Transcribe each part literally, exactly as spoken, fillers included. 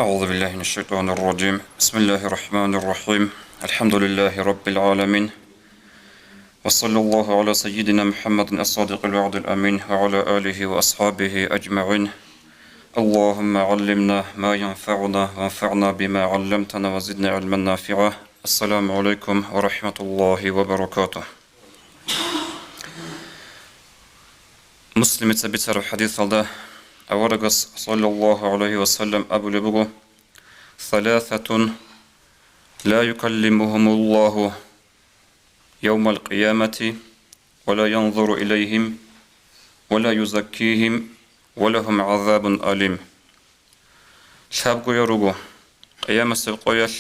أعوذ بالله من الشيطان الرجيم. بسم الله الرحمن الرحيم. الحمد لله رب العالمين. وصلى الله على سيدنا محمد الصادق الوعد الأمين وعلى آله وأصحابه أجمعين. اللهم علمنا ما ينفعنا وانفعنا بما علمتنا وزدنا علما نافعا. السلام عليكم ورحمة الله وبركاته. Муслимица бицараб хадисалда аварагас, саллаллагьу гӀалайгьи ва саллам, абулеб буго: «Саласатун ла юкаллимугьумуллагьу явмал къиямати ва ла янзуру илайгьим ва ла юзаккигьим ва лагьум гӀазабун алим». Лъабгоял руго, къиямасеб къоялъ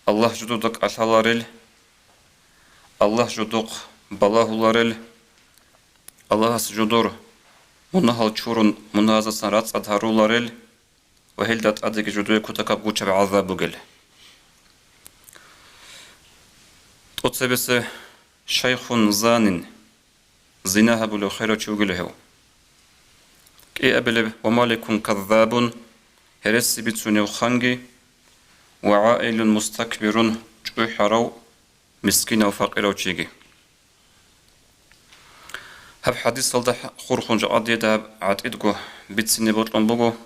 Аллагь жудуда кӀалъаларел, Аллагь жудухъ балагьуларел, Аллагьас жудур мунагьал чурун мунагьаздасан рацӀцӀад гьаруларел ва гьелда тӀадеги жудуе кутакаб гучаб гӀазаб бугел. ТӀоцебесеб шайхун занин, зина гьабулев херав чи вугила гьев. КӀиабилеб ва маликун каззабун, гьереси бицунев ханги, ва гӀаилун мустакбирун, чӀухӀарав, мискинав, факъирав чиги. Гьаб хадисалда хурхун жакъа дида гьаб гӀатӀидго бицине бокьун буго,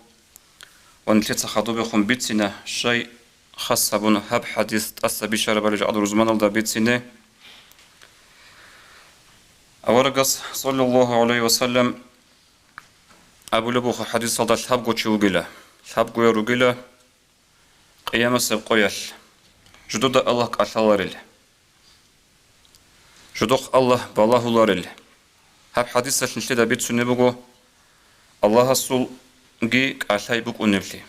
ва нилъеца хадубехун бицина, щай хас гьабун гьаб хадис тӀаса бищарабали жакъа рузманалда бицине. Аварагас, саллаллагьу гӀалайгьи ва саллам, абулеб буго хадисалда: лъабго чи вугила, лъабгоял ругила къиямасеб къоялъ жудуда Аллагь кӀалъаларел, жудухъ Аллагь балагьуларел. Гьаб хадисалъ нилъеда бицунеб буго Аллагьасулги кӀалъай букӀунеблъи,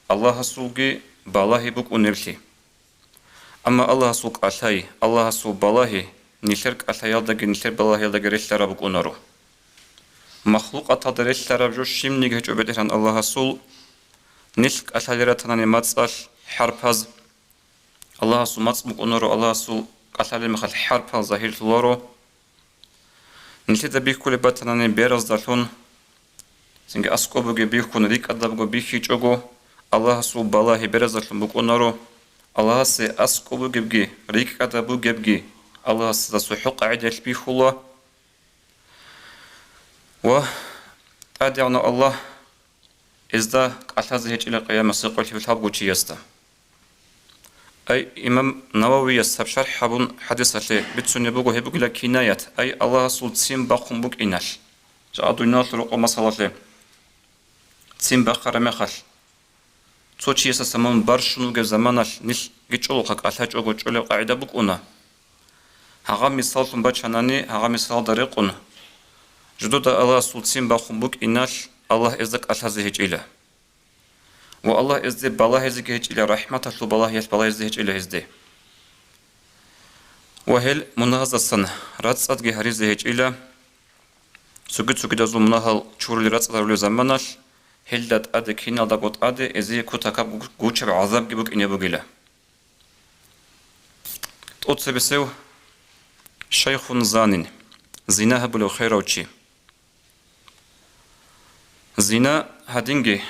Аллагьасулги балагьи букӀунеблъи. Амма Аллагьасул кӀалъай, Аллагьасул балагьи нилъер кӀалъаялдаги нилъер балагьиялдаги релълъараб букӀунаро. Махлукъаталда релълъараб жо щибниги гьечӀо БетӀергьан Аллагьасул. Нилъ кӀалъалел ратанани мацӀалъ хӀарпаз, Аллагьасул мацӀ букӀунаро, Аллагьасул кӀалъалел мехалъ хӀарпал загьирлъуларо. Нилъеда бихьулеб батанани бераздалъун, цинги аскӀоб бугеб бихьун, рикӀкӀадабго бихьичӀого, Аллагьасул балагьи бераздалъун букӀунаро. Аллагьасе аскӀоб бугебги, рикӀкӀадаб бугебги Аллагьасда цохӀо къагӀидаялъ бихьула. Ва ТӀадегӀанав Аллагь гьезда кӀалъазе гьечӀила къиямасеб къоялъ лъабго чиясда. Ай, имам Нававияс гьаб шархӀ гьабун хадисалъе бицунеб буго, гьеб бугила кинаят, ай, Аллагьасул ццин бахъун букӀиналъ. Жакъа дуниялалъул рокъоб масалалъе ццин бахъараб мехалъ, цо чиясаса мун барщун вугеб заманалъ нилъги чӀолохъа кӀалъачӀого чӀолеб къагӀида букӀуна. Гьагъа мисаллъун бачанани, гьагъа мисалда рекъун, жудуда Аллагьасул ццин бахъун букӀиналъ Аллагь гьезда кӀалъазе гьечӀила. Ва Аллагь гьезде балагьизеги гьечӀила, рахӀматалъул балагьиялъ балагьизе гьечӀила гьезде. Ва гьел мунагьаздасан рацӀцӀадги гьаризе гьечӀила. Цоги-цогидазул мунагьал чурулел рацӀцӀад гьарулел заманалъ, гьелда тӀаде, киналдаго тӀаде гьезие кутакаб гу-, гучаб гӀазабги букӀине бугила. ТӀоцебесев шайхун занин, зина гьабулев херав чи. Зина гьадинги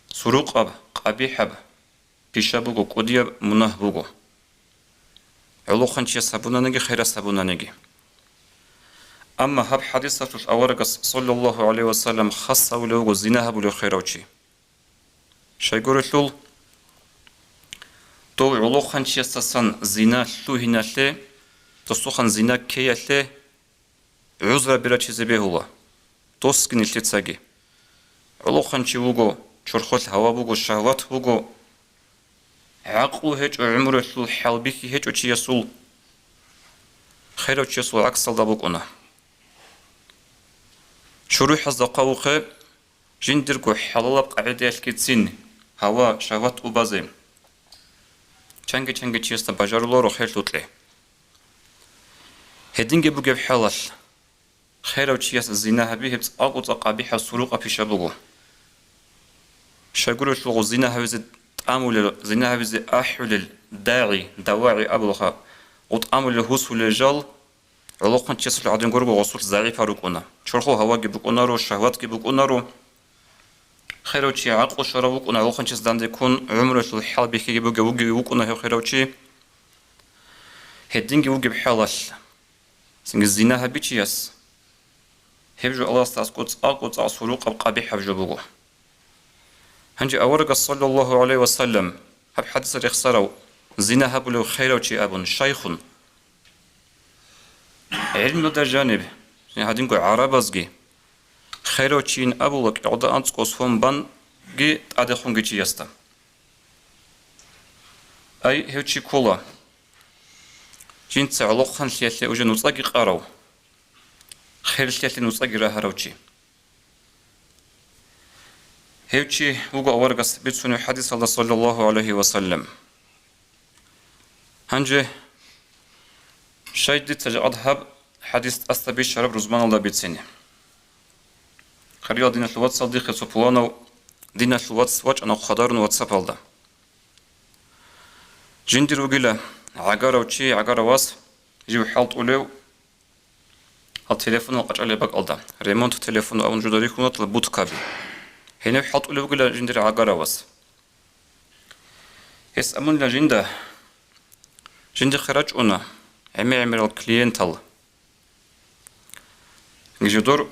сурукъаб, къабихӀаб пиша буго, кӀудияб мунагь буго. ГӀолохъанчияс гьабунаниги, херас гьабунаниги. Амма гьаб хадисалъулъ аварагас, саллаллагьу гӀалайгьи ва саллам, хас гьавулев вуго зина гьабулев херав чи. Щайгурелъул, дов гӀолохъанчиясдасан зина лъугьиналъе, досухъан зина ккеялъе гӀузраб бирачизе бегьула, досги нилъецаги. ГӀолохъанчи вуго, чорхолъ гьава буго, шагьват буго, гӀакълу гьечӀо, гӀумруялъул хӀалбихьи гьечӀо чиясул, херав чиясул гӀаксалда букӀуна. ЧорухӀазда хъвавухъе, жиндирго хӀалалаб къагӀидаялъгицин гьава, шагьват убазе чанги-чанги чиясда бажаруларо херлъукье. Гьединги бугеб хӀалалъ, херав чияс зина гьаби гьеб цӀакъ-цӀакъ къабихӀаб сурукъа пиша буго. Щайгурелъул гъо зина гьавизе тӀамулел, зина гьавизе ахӀулел дагӀи, давагӀи абулаха, гъо тӀамулел гьусулел жал, гӀолохъанчиясул гӀадин гурого гъосулъ загӀипал рукӀуна. Чорхол гьаваги букӀунаро, шагьватги букӀунаро. херав чи гӀакълу щварав вукӀуна, гӀолохъанчияс данде ккун гӀумруялъул хӀал бихьиги бугев вугев вукӀуна гьев херав чи. Гьединги вугеб хӀалалъ, цинги зина гьабичияс, гьеб жо Аллагьасда аскӀов цӀакъ-цӀакъ сурукъаб къабихӀаб жо буго. Гьанже аварагас, саллаллагьу гӀалайгьи ва саллам, гьаб хӀадисалъ рехсарав зина гьабулев херав чи абун щайхун, гӀелмуялда жаниб, гьадинго гӀарабазги, херав чийин абула кӀигӀуда анцӀго сон банги тӀадехунги чиясда. Ай, гьев чи ккола, жинца гӀолохъанлъиялъе уже нуцӀаги къарав, херлъиялъе нуцӀаги рагьарав чи. Гьев чи вуго аварагас бицунев хӀадисалда, саллаллагьу гӀалайгьи ва саллам. Гьанже щай дица жакъад гьаб хӀадис тӀаса бищараб рузманалда бицине. Хириял диналъул вацал, дихъе цо пуланав диналъул вац вачӀана хъвадарун ватсапалда. Жиндир вугила гӀагарав чи, гӀагарав вас, жив хӀалтӀулев, гьал телефонал къачӀалеб бакӀалда, ремонт телефон абун жуда рихьулатла будкаби. Гьенив хӀалтӀулев вугила жиндир гӀагаравас. Гьес абунила жинда, жиндихъе рачӀуна гӀемер-гӀемерал клиентал. Жидер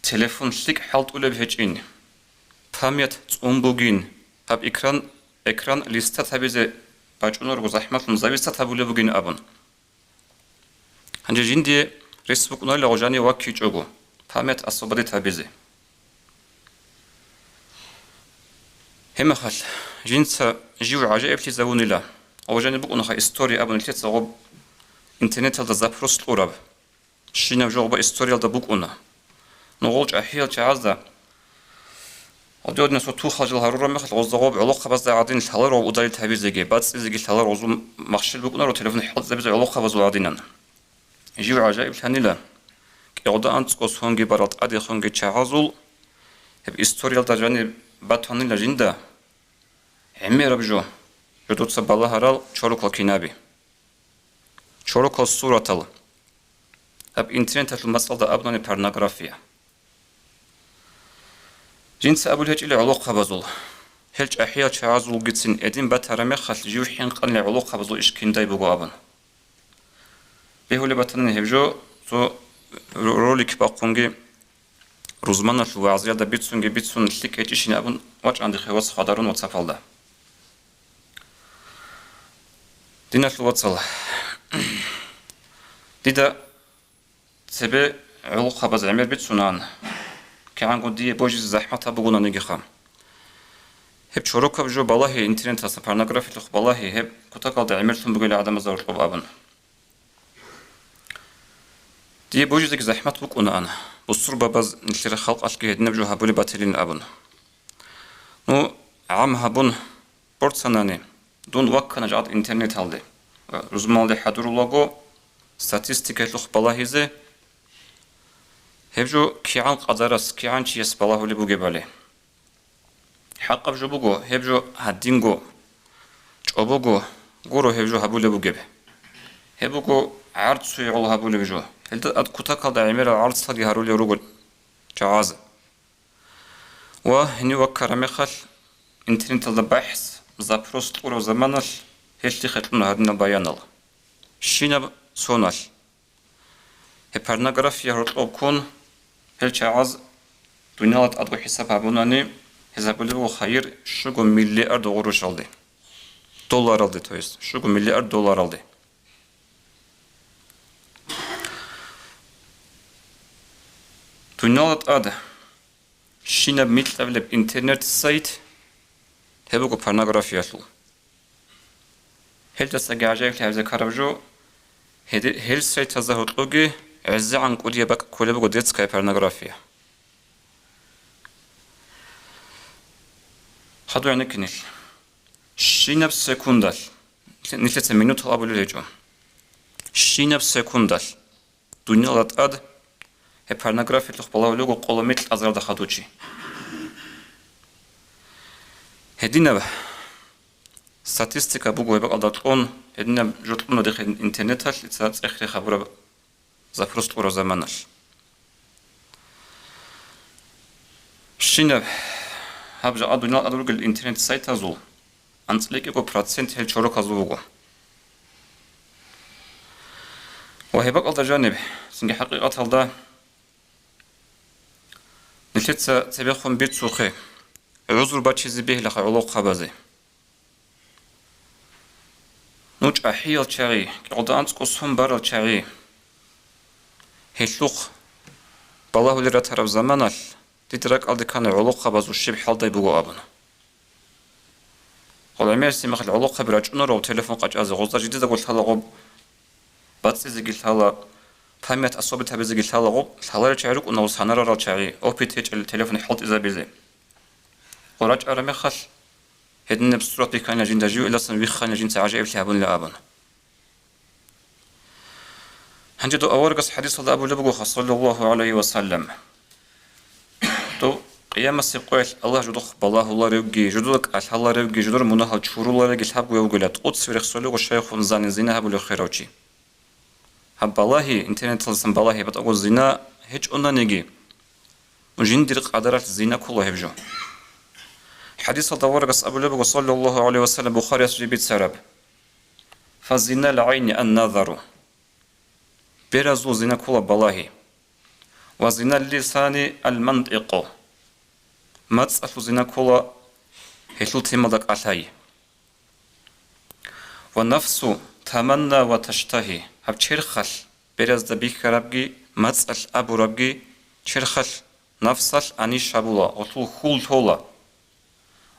телефон лъикӀ хӀалтӀулеб гьечӀин, память цӀун бугин, гьаб экран, экран листать гьабизе бачӀунарго захӀмалъун зависать гьабулеб бугин абун. Гьанже жиндие рес букӀунарила гъожани ваккичӀого, память освободить гьабизе. Гьебмехалъ, жинца жив гӀажаиблъизавунила, гъожани букӀунаха история абун нилъеца гъоб интернеталда запрос кьураб. Щинаб жо гъоба историялда букӀуна. Ну, гъол чӀахӀиял чагӀазда, гъодиодинасул тухал жал гьарураб мехалъ, гъозда гъоб гӀолохъабазда гӀадин лъаларо удалить гьабизеги, бацӀцӀизеги лъаларо, гъозул махщел букӀунаро телефон хӀалтӀизабизе гӀолохъабазул гӀадинан. Жив гӀажаиблъанила, кӀигӀуда анцӀго сонги барал тӀадехунги чагӀазул, гьеб историялда жаниб батанила жинда гӀемераб жо, жо дуца балагьарал чорокал кинаби. Чорокал суратал. Гьаб интернеталъул мацӀалда абунани порнография. Жинца абулеб гьечӀила гӀолохъабазул, гьел чӀахӀиял чагӀазулгицин гьедин батараб мехалъ жив хӀинкъанила гӀолохъабазул иш киндай буго абун. Бегьулеб батани гьеб жо, цо ро-, ролик бахъунги, рузманалъул вагӀзиялда бицунги бицун лъикӀ гьечӀищин абун вачӀанди хевас хъвадарун ватсапалда. Диналъул вацал, дида цебе гӀолохъабаз гӀемер бицунан, кигӀанго дие божизе захӀматаб бугонаниги ха. Гьеб чорокаб жо балагьи, интернеталъа порнографиялъухъ балагьи, гьеб кутакалда гӀемерлъун бугел гӀадамазда гьоркьоб абун. Дие божизеги захӀмат букӀунаан, бусурбабаз нилъер халкъалъги гьединаб жо гьабулеб батилин абун. Ну, гӀам гьабун борцанани, дун ваккана жагӀад интернеталде ва рузманалде хӀадурулаго, статистикаялъухъ балагьизе, гьеб жо кигӀан къадарас, кигӀан чияс балагьулеб бугебали. ХӀакъаб жо буго, гьеб жо гьадинго, чӀобого гуро гьеб жо гьабулеб бугеб. Гьеб буго гӀарцуе гӀоло гьабулеб жо. Гьелда ад кутакалда гӀемерал гӀарцалги гьарулел руго чагӀаз. Ва гьенив ваккараб мехалъ, интернеталда бахӀс, запрос кьураб заманалъ гьелъихъе кьуна гьадинал баянал. Щинаб соналъ. Гьеб порнография гьоркьоб ккун, гьел чагӀаз дунияла тӀадго хӀисаб гьабунани, гьез гьабулеб буго хайир щуго миллиард гъурущалде. Долларалде, то есть, щуго миллиард долларалде. Дунияла тӀад щинаб микьабилеб интернет-сайт гьеб буго порнографиялъул. Гьелдасаги гӀажаиблъи гьабизе ккараб жо, гьеде-, гьел сайтазда гьоркьоги гӀезегӀан кӀудияб бакӀ кколеб буго детская порнография. Хадур гӀенекке нилъ. Щинаб секундалъ, нилъеца минутал абулел гьечӀо. Щинаб секундалъ дунияла тӀад гьеб порнографиялъухъ балагьулего къоло микьазарда хадучи. Гьединаб статистика буго гьеб бакӀалда кьун, гьединаб жо кьуна дихъе интернеталъ, дица цӀехе хабураб запрос кьураб заманалъ. Щинаб Аб жагъа дуниял тӀад ругел интернет-сайтазул анцӀила кӀиго процент гьел чороказул буго. Ва гьеб бакӀалда жаниб, цинги хӀакъикъаталда, нилъеца цебехун бицухъе, гӀузру бачизе бегьилаха гӀолохъабазе. Ну чӀахӀиял чагӀи, кӀикъоялда анцӀго сон барал чагӀи. Гьелъухъ балагьулел ратараб заманалъ дида ракӀалде ккана гӀолохъабазул щиб хӀалдай буго абун. Гъол гӀемерисеб мехалъ гӀолохъаби рачӀунаро телефон къачӀазе, гъозда жидедаго лъала гъоб бацӀцӀизеги лъала, память особить гьабизеги лъала гъоб, лъаларел чагӀи рукӀуна гъол санарарал чагӀи, опыт гьечӀел телефон хӀалтӀизабизе. Гъо рачӀараб мехалъ, гьединаб сурат бихьана жинда жив, иласан виххана жинца гӀажаиблъи гьабунила абун. Гьанже дов аварагас хӀадисалда абулеб бугоха, саллаллагьу гӀалайгьи ва саллам, дов къиямасеб къоялъ Аллагь жудухъ балагьуларевги, жудуда кӀалъаларевги, жудар мунагьал чурулареги лъабго вугила, тӀоцеве рехсолего шайхун зани зина гьабулев херав чи. Гьаб балагьи, интернеталдасан балагьи батӀаго зина гьечӀонаниги, жиндир къадаралъ зина ккола гьеб жо. ХӀадисалда аварагас абулеб буго, саллаллагьу гӀалайгьи ва саллам, Бухарияс жиб бицараб: «Фазинал гӀайни ан-назару». Беразул зина ккола балагьи. «Ва зинал лисани ал-мантӀикъу». МацӀалъул зина ккола гьелъул темалда кӀалъай. «Ва нафсу таманна ва таштагьи». Гьаб черхалъ беразда бихьарабги, мацӀалъ абурабги, черхалъ, нафсалъ анищ гьабула, гъолъул хьул лъола.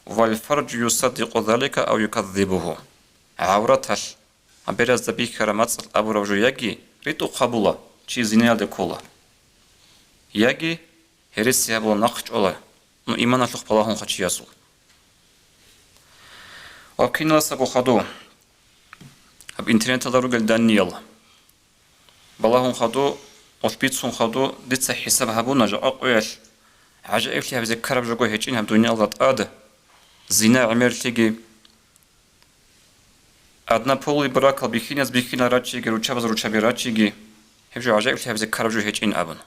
«Вал фаржу юсаддикъу залика ав юказзибугьу». ГӀавраталъ, гьаб беразда бихьараб мацӀалъ абураб жо яги ритӀухъ гьабула, чи зинаялде ккола, яги гьереси гьабула, нахъ чӀола, ну, иманалъухъ балагьунха чиясул. Ва киналасаго хадув, гьаб интернеталда ругел даниял. Балагьун хадув, гъолъ бицун хадув, дица хӀисаб гьабуна жакъа къоялъ гӀажаиблъи гьабизе ккараб жого гьечӀин гьаб дуниялда тӀад, зина гӀемерлъиги, однополый бракал бихьиназ бихьинал рачиги, руччабаз руччаби рачиги, гьеб жо гӀажаиблъи гьабизе ккараб жо гьечӀин абун.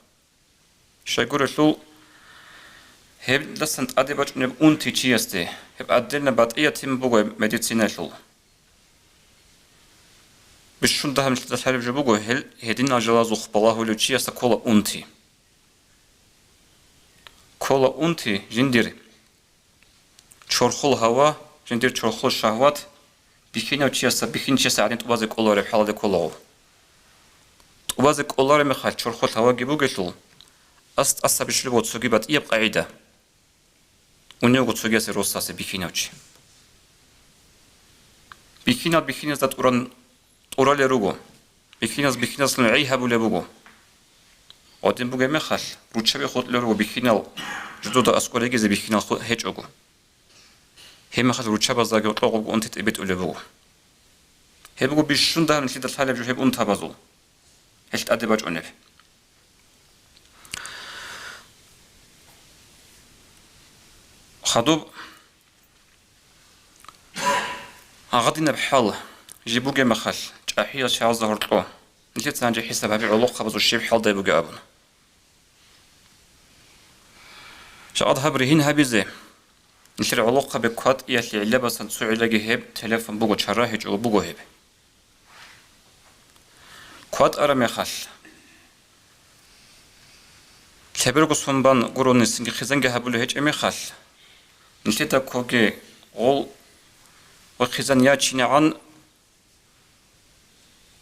Щайгурелъул, гьебдасан тӀаде бачӀунеб унти чиясде, гьеб отдельно батӀияб тема буго гьеб медицинаялъул. Бищун дагьаб нилъеда лъалеб жо буго, гьел гьединал жалазухъ балагьулев чиясда ккола унти. Ккола унти жиндир чорхол гьава, жиндир чорхол шагьват бихьинав чиясда, бихьинчиясда гӀадин тӀубазе кӀолареб хӀалалде кколаго. ТӀубазе кӀолареб мехалъ чорхол гьаваги бугелъул, ас-, тӀаса бищулеб цоги батӀияб къагӀида. Уневго цогиясе росасе бихьинав чи. Бихьинал бихьиназда тӀуран тӀуралел руго. Бихьиназ бихьиназлъун гӀей гьабулеб буго. Гъодин бугеб мехалъ, руччаби хутӀулел руго бихьинал, жудуда аскӀор регизе бихьинал ху-, гьечӀого. Гьеб мехалъ руччабаздаги гьоркьогъобго унти тӀибитӀулеб буго. Гьеб буго бищун дагьаб нилъеда лъалеб жо гьеб унтабазул. Гьелъ тӀаде бачӀунеб. Хадуб гьагъадинаб хӀал жиб бугеб мехалъ, чӀахӀиял чагӀазда гьоркьо, нилъеца гьанже хӀисаб гьабе гӀолохъабазул щиб хӀалдай бугеб абун. Жакъад гьаб ригьин гьабизе, нилъер гӀолохъаби кватӀиялъе гӀиллабасан цо гӀиллаги гьеб телефон буго, чара гьечӀого буго гьеб. КватӀара мехалъ, лъеберго сон бан гурони цинги хъизанги гьабулев гьечӀеб мехалъ, нилъеда ккоге гъол ва хъизан ячинегӀан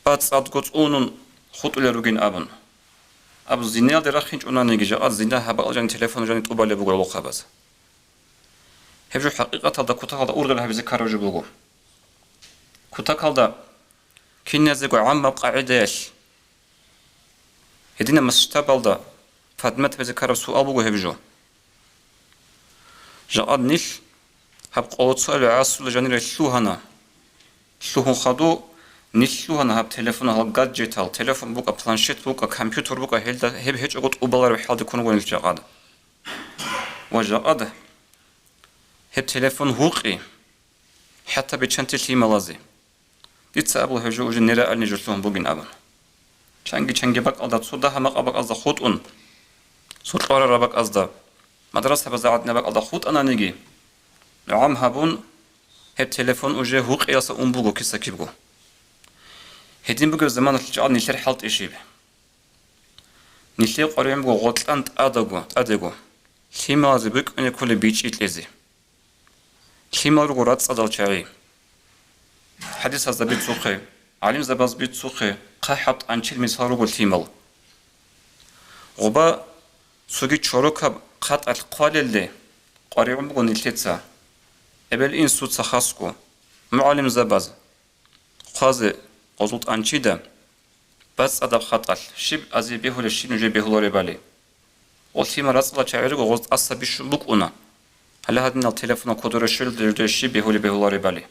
бацӀцӀадго цӀунун хутӀулел ругин абун. Аб зинаялде рахинчӀунаниги, жакъа зина гьабал жани телефон жани тӀубалеб буго гӀолохъабаз. Гьеб жо хӀакъикъаталда кутакалда ургъел гьабизе ккараб жо буго. Кутакалда киназего гӀаммаб къагӀидаялъ, гьединаб масштабалда падматабизе ккараб суал буго гьеб жо. Жакъад нилъ гьаб къолоцоялъ гӀасула жанире лъугьана. Лъугьун хадув нилъ лъугьана гьаб телефон, гьал гаджетал, телефон букӀа, планшет букӀа, компьютер букӀа, гьелда гьеб гьечӀого тӀубалареб хӀалде ккун буго нилъ жакъад. Ва жакъад гьеб телефон гьукъи, хӀатта биччанти лъималазе. Дица абула гьев жо уже нереальный жо лъугьун бугин абун. Чанги-чанги бакӀалда, цо дагьа-макъа бакӀазда хутӀун, цо кьварараб бакӀазда, мадрасабазда гӀадинаб бакӀалда хутӀананиги, нугӀам гьабун, гьеб телефон уже гьукъиялса ун буго киса-кибго. Гьедин бугеб заманалъ чӀвала нилъер хӀалтӀи щиб? Нилъее къваригӀун буго гъоркьан тӀадаго, тӀадего, лъималазе букӀине кколеб бичӀчӀи кьезе. Лъимал руго рацӀцӀадал чагӀи. ХӀадисазда бицухъе, гӀалимзабаз бицухъе, хъахӀаб тӀанчил мисал руго лъимал. Гъоба цоги чорокаб хъатӀалъ хъвалелде къваригӀун буго нилъеца. Эбел-инсуца хасго, мугӀалимзабаз хъвазе гъозул тӀанчида, бацӀцӀадаб хатӀалъ, щиб азе бегьулеб, щиб нужее бегьуларебали. Гъо лъимал рацӀцӀала чагӀи руго, гъоз тӀаса бищун букӀуна. Гьале гьадинал телефонал кодоре щвелде нужее щиб бегьулеб бегьуларебали.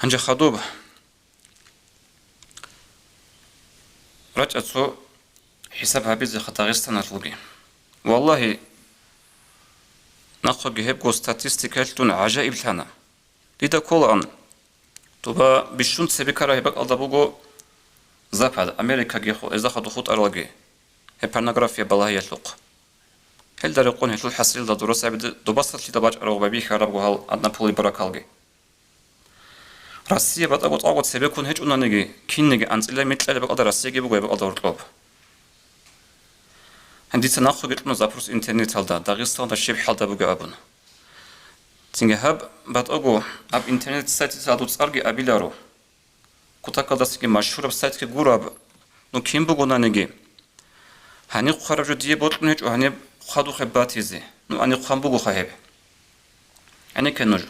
Гьанже хадуб рачӀа цо хӀисаб гьабизеха Дагъистаналъулги. Валлагьи, нахъеги гьебго статистикаялъ дун гӀажаиблъана. Дида кколаан, доба бищун цебе ккараб гьеб бакӀалда буго Запад, Америкаги ху-, гьезда хадуб хутӀаралги, гьеб порнография балагьиялъухъ. Гьелда рекъон гьелъул хӀасилалда дурасабида добасалъида бачӀараб гъоба бихьарабго гьал аднапулил баракалги. Россия батӀаго-тӀагъо цебеккун гьечӀонаниги, кинниги анцӀила микьалеб бакӀалда Россияги буго гьеб бакӀалда гьоркьоб. Гьанже дица нахъеги кьуна запрос интернеталда, Дагъистаналда щиб хӀалда бугеб абун. Цинги гьаб батӀаго гьаб интернет-сайтица гьадур цӀарги абиларо. Кутакалдасаги машгьураб сайтги гураб, ну кин бугонаниги. Гьаниб хъвараб жо дие бокьун гьечӀо гьаниб хъвадухъе батизе, ну гьаниб хъван бугоха гьеб. ГӀенекке нуж.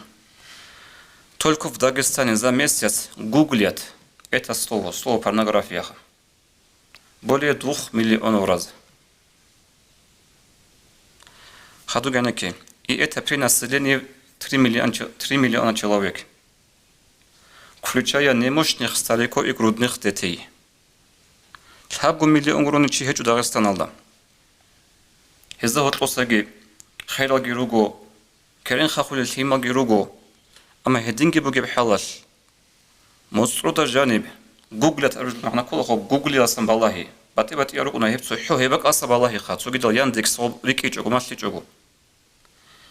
Только в Дагестане за месяц гуглят это слово, слово порнографияха. Более двух миллионов раз. Хадуб гӀенекке. И это при населении три миллион че-, три миллиона человек, включая немощных стариков и грудных детей. Лъабго миллион гурони чи гьечӀо Дагъистаналда. Гьезда гьоркьосаги хералги руго, керен хахулел лъималги руго, амма гьединги бугеб хӀалалъ, моцӀрода жаниб, гуглят абураб магӀна кколаха, гуглиласан балагьи, батӀи-батӀиял рукӀуна гьеб цохӀо гьеб бакӀалдаса балагьиха, цогидал Яндекс гъоб рикӀкӀичӀого, малъичӀого.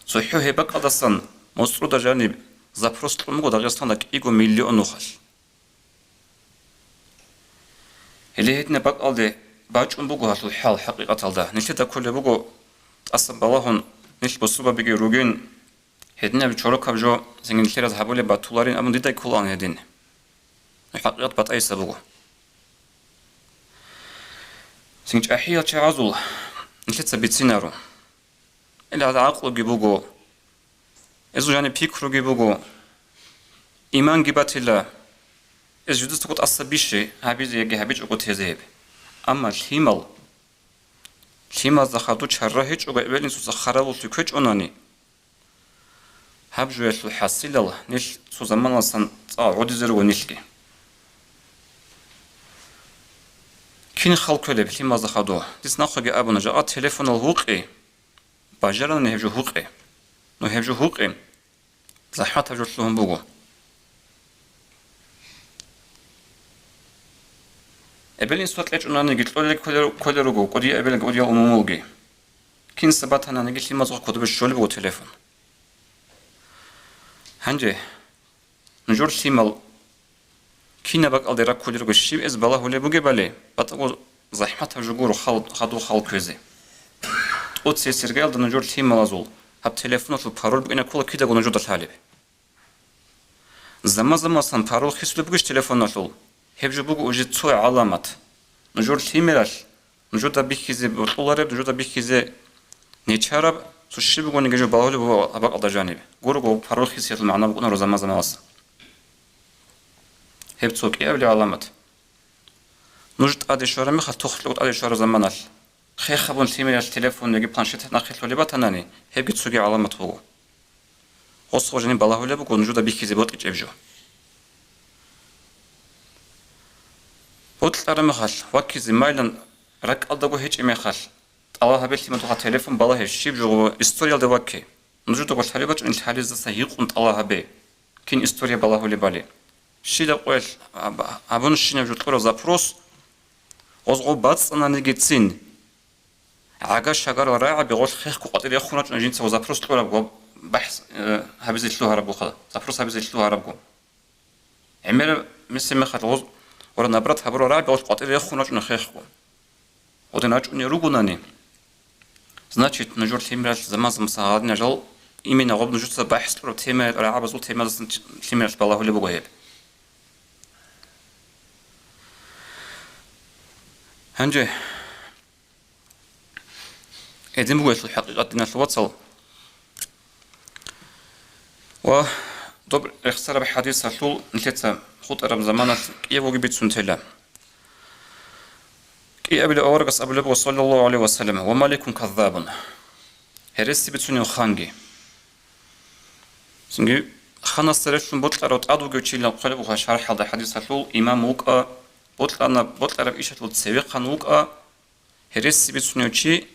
ЦохӀо гьеб бакӀалдасан моцӀрода жаниб запрос кьун буго Дагъистанда кӀиго миллион нухалъ. Гьеле гьединаб бакӀалде бачӀун буго гьалъул хӀал хӀакъикъаталда. Нилъеда кколеб буго, тӀасан балагьун, нилъ бусурбабиги ругин, гьединаб чорокаб жо цинги нилъераз гьабулеб батуларин абун дида кколаан гьедин. ХӀакъикъат батӀайса буго. Цинги чӀахӀиял чагӀазул нилъеца бицинаро. Гьел гӀакълуги буго, гьезул жаниб пикруги буго, иманги батила, гьез жидецаго тӀаса бищи гьабизе яги гьабичӀого тезе гьеб. Амма лъимал, лъималазда хадуб чара гьечӀого эбел-инсуца харабуллъи ккечӀонани, гьаб жоялъул хӀасилал нилъ цо заманалдасан цӀакъ гӀодизе руго нилъги. Кин хал кколеб лъималазда хадуб? Дица нахъеги абуна, жакъа телефонал гьукъи, бажарани гьеб жо гьукъи. Ну гьеб жо гьукъи, захӀматаб жо лъугьун буго. Эбел-инсуца кьечӀонаниги кьолел кколел, кколел руго, кӀудиял эбелги кӀудиял умумулги. Кинса батананиги лъималазухъа кодобе щолеб буго телефон. Гьанже нужер лъимал кинаб бакӀалде раккулел руго, щиб эс балагьулеб бугебали, батӀаго захӀматаб жо гуро хал-, хадуб хал кквезе. ТӀоцебесеб иргаялда нужер лъималазул гьаб телефоналъул пароль букӀине ккола кидаго нужеда лъалеб. Заман-заманасан пароль хисулеб бугищ телефоналъул? Гьеб жо буго уже цо гӀаламат. Нужер лъимералъ нужеда бихьизе бокьулареб, нужеда бихьизе нечараб, цо щиб бугониги жо балагьулеб буго гьаб бакӀалда жаниб. Гурого пароль хисиялъул магӀна букӀунаро заман-заманалъ. Гьеб цо кӀиабилеб гӀаламат. Нуж тӀаде щвараб мехалъ, тухлъуго тӀаде щвараб заманалъ, хех гьабун лъимералъ телефон яги планшет нахъе лъолеб батанани, гьебги цоги гӀаламат буго. Гъосул жаниб балагьулеб буго нужеда бихьизе бокьичӀеб жо. Бокьараб мехалъ, ваккизе майлан ракӀалдаго гьечӀеб мехалъ, тӀалаб гьабе лъимадухъа телефон балагье, щиб жо гъо историялде вакке. Нужедаго лъалеб бачӀунел лъалездаса гьикъун тӀалаб гьабе, кин история балагьулебали. Щибаб къоялъ аб-, абунщинаб жо кьураб запрос, гъоз гъоб бацӀцӀананигицин, гӀага-шагарал рагӀаби гъолъ хехго къватӀире рехун рачӀуна жинца ва запрос кьурабго, бахӀс, э, гьабизе лъугьарабгоха, запрос гьабизе лъугьарабго. ГӀемераб месемехалъ гъоз-, гъора набрат гьабурал рагӀаби гъолъ къватӀире рехун рачӀуна хехго. Гъодин рачӀунел ругонани, значит, нужер лъимерал заман-заман гьадинал жал, именно гъоб нужеца бахӀс кьураб тема, рагӀабазул темаздасан лъимерал балагьулеб буго гьеб. Гьанже гьедин буго гьелъул хӀакъикъат, диналъул вацал. Ва доб рехсараб хӀадисалъул нилъеца хутӀараб заманалъ кӀиябго бицун тела. КӀиабилеб аварагас абулеб буго, саллаллагьу гӀалайгьи ва саллам: «Ва маликун каззабун». Гьереси бицунев ханги. Цинги ханасда релълъун бокьарав тӀад вугев чилан хъвалеб буго шархӀалда хӀадисалъул, имам вукӀа, бокьана, бокьараб ишалъул цевехъан вукӀа, гьереси бицунев чи,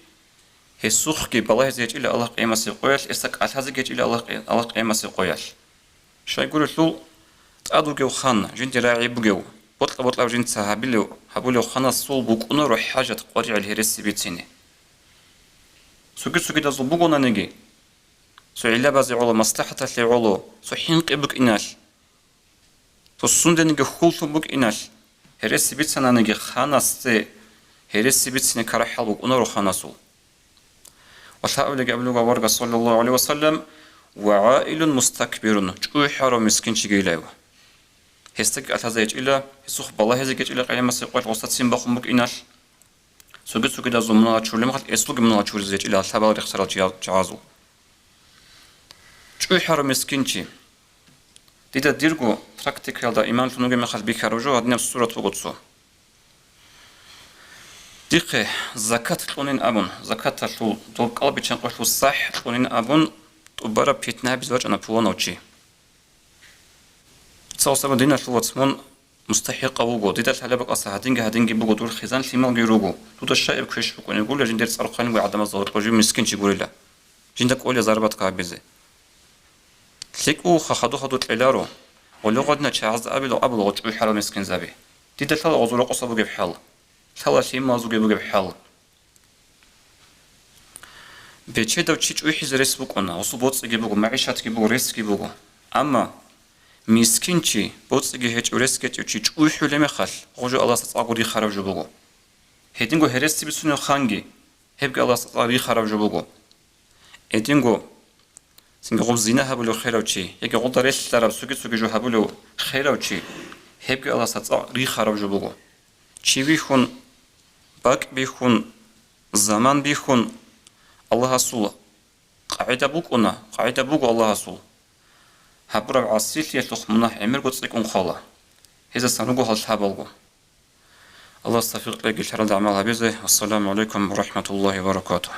гьесухъги балагьизе гьечӀила Аллагь къиямасеб къоялъ, гьесда кӀалъазе гьечӀила Аллагь къи-, Аллагь къиямасеб къоялъ. Щайгурелъул, тӀад вугев хан, жинде рагӀи бугев, бокьа-бокьараб жинца гьабилев, гьабулев ханасул букӀунаро хӀажат къваригӀел гьереси бицине. Цоги-цогидазул бугонаниги, цо гӀиллабазе гӀоло, маслахӀаталъе гӀоло, цо хӀинкъи букӀиналъ, цо сундениги хьуллъун букӀиналъ, гьереси бицананиги, ханасде гьереси бицине карахӀал букӀунаро ханасул. Ва лъабабилеги абулеб буго аварагас, саллаллагьу гӀалайгьи ва саллам: «Ва гӀаилун мустакбирун», чӀухӀарав мискинчигийилав. Гьесдаги кӀалъазе гьечӀила, гьесухъ балагьизе гьечӀила къиямасеб къоялъ гъосда ццин бахун букӀиналъ. Цоги-цогидазул мунагьал чурулеб мехалъ, гьесулги мунагьал чуризе гьечӀила лъабал рехсарал чия-, чагӀазул. ЧӀухӀарав мискинчи. Дида дирго практикаялда имамлъун вугеб мехалъ бихьараб жо гьадинаб сурат буго цо. Дихъе закат кьунин абун, закаталъул доб кӀалбиччан къоялъул сахӀ кьунин абун, тӀубараб питна гьабизе вачӀана пуланав чи. Цо саба, диналъул вац, мун мустахӀикъав вуго, дида лъалеб бакӀалса гьадинги-гьадинги буго, дур хъизан-лъималги руго, дуда щай гьеб квеш букӀунеб гурила жиндир цӀар хъвалин бугеб гӀадамазда гъоркьо жив мискинчи гурила, жинда кӀолеб зарбатка гьабизе. ЛъикӀ вуха, хаду-хаду кьеларо, гъоле гъадина чагӀазда абила абула гъо чӀухӀарал мискинзаби. Дида лъала гъозул рокъоса бугеб хӀал, лъала лъималазулги бугеб хӀал. Бечедав чи чӀухӀизе рес букӀуна, гъосул боцӀиги буго, магӀишатги буго, ресги буго. Амма мискин чи, боцӀиги гьечӀев, ресги гьечӀев чи чӀухӀулеб мехалъ, гъо жо Аллагьасда цӀакъго рихараб жо буго. Гьединго гьереси бицунев ханги, гьебги Аллагьасда цӀакъго рихараб жо буго. Гьединго Цинги гъуб зина гьабулев херав чи, яги гъуда релълъараб цоги-цоги жо гьабулев херав чи, гьебги Аллагьасда цӀакъ рихараб жо буго. Чи вихьун, бакӀ бихьун, заман бихьун, Аллагьасул къагӀида букӀуна, къагӀида буго Аллагьасул. Гьабураб гӀасилъиялъухъ мунагь гӀемерго цӀикӀкӀун хъвала. Гьезасан руго гьал лъабалго. Аллагьас тавфикъ кьеги лъаралда гӀамал гьабизе. Ассаламу гӀалайкум ва рахӀматуллагьи ва баракатугь.